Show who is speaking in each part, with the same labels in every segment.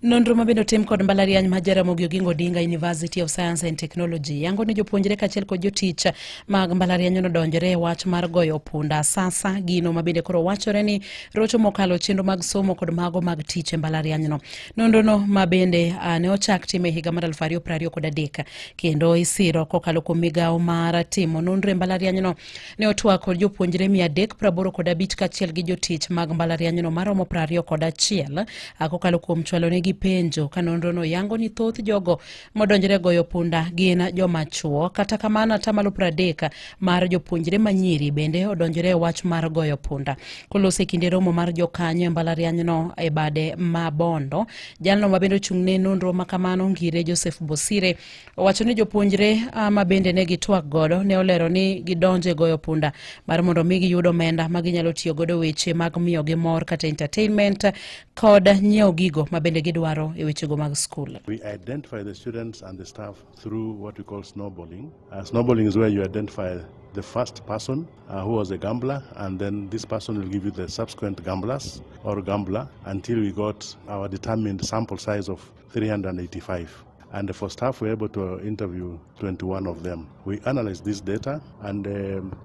Speaker 1: Nonro ma bende otim kod mbalariany ma Jaramogi Oginga Odinga University of Science and Technology yango ni jopuonjre kaachiel kod jotich mag mbalariany nodonjore e wach mar goyo punda sasa, gino ma bende koro wachore ni rocho mokalo chenro mag somo kod mago mag tich e mbalarianyno. Nonrono ma bende ne ochak tim e higa mar 2023 kendo isiro kokalo kuom migawo mar timo nonro e mbalarianyno ne otwak kod jopuonjre 385 kaachiel gi jotich mag mbalarianyno maromo 21 kokalo kuom chwalonegi penjo ka nonrono yango ni thoth jogo modonjore goyo punda gin joma chuo. Kata kamano, atamalo 30 mar jopuonjre manyiri bende odonjore e wach mar goyo punda. Koloso e kinde romo mar jokanyo e mbalarianyno e bade ma Bondo, jalno ma bende ochung' ne nonro ma kamano Ngire Joseph Bosire owacho ni jopuonjre ma bende ne gitwak godo ne olero ni gidonjo e goyo punda mar mondo mi giyud omenda ma ginyalo tiyo godo weche mag miyogi mor kata entertainment kod nyiewo gigo ma bende gidwaro e wechego mag skul.
Speaker 2: We identify the students and the staff through what we call snowballing. Snowballing is where you identify the first person who was a gambler, and then this person will give you the subsequent gamblers or gambler until we got our determined sample size of 385. And for staff, we were able to interview 21 of them. We analyzed this data, and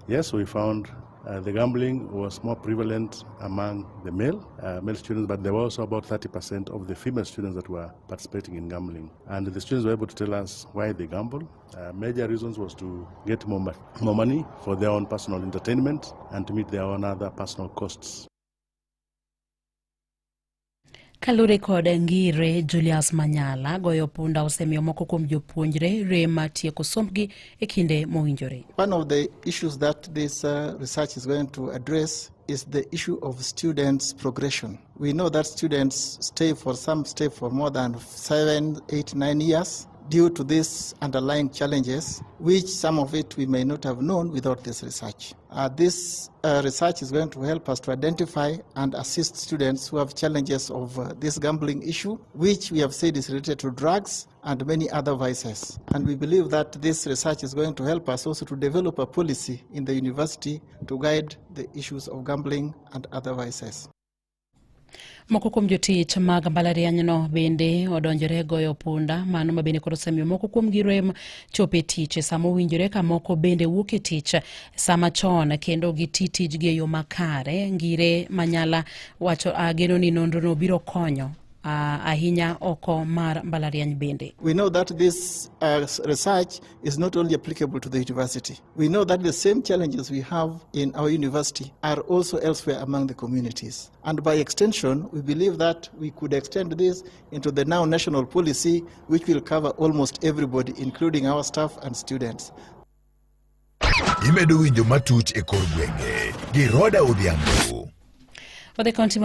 Speaker 2: yes, we found the gambling was more prevalent among the male students, but there were also about 30% of the female students that were participating in gambling. And the students were able to tell us why they gamble. Major reasons was to get more money for their own personal entertainment and to meet their own other personal costs.
Speaker 1: Kalure kod Ngire Julius Manyala, goyo punda osemiyo moko kuom jopuonjre rem mar tieko sombgi e kinde mowinjore.
Speaker 3: One of the issues that this research is going to address is the issue of students' progression. We know that students stay for some stay for more than 7, 8, 9 years due to these underlying challenges, which some of it we may not have known without this research. This research is going to help us to identify and assist students who have challenges of this gambling issue, which we have said is related to drugs and many other vices. And we believe that this research is going to help us also to develop a policy in the university to guide the issues of gambling and other vices.
Speaker 1: Moko kuom jotich mag mbalarianyno bende odonjore goyo punda, mano ma bende koro osemiyo moko kuomgi rem chopo e tich e sama owinjore ka moko bende wuok e tich sama chon kendo giti tijgi e yo makare. Ngire Manyala wacho geno ni nonrono biro konyo ahinya oko mar mbalariany bende.
Speaker 3: We know that this research is not only applicable to the university. We know that the same challenges we have in our university are also elsewhere among the communities. And by extension, we believe that we could extend this into the now national policy, which will cover almost everybody, including our staff and students.
Speaker 4: Imedo winjo matuch e kor gwenge gi Roda Odhiambo.
Speaker 1: Wadhi kaunti ma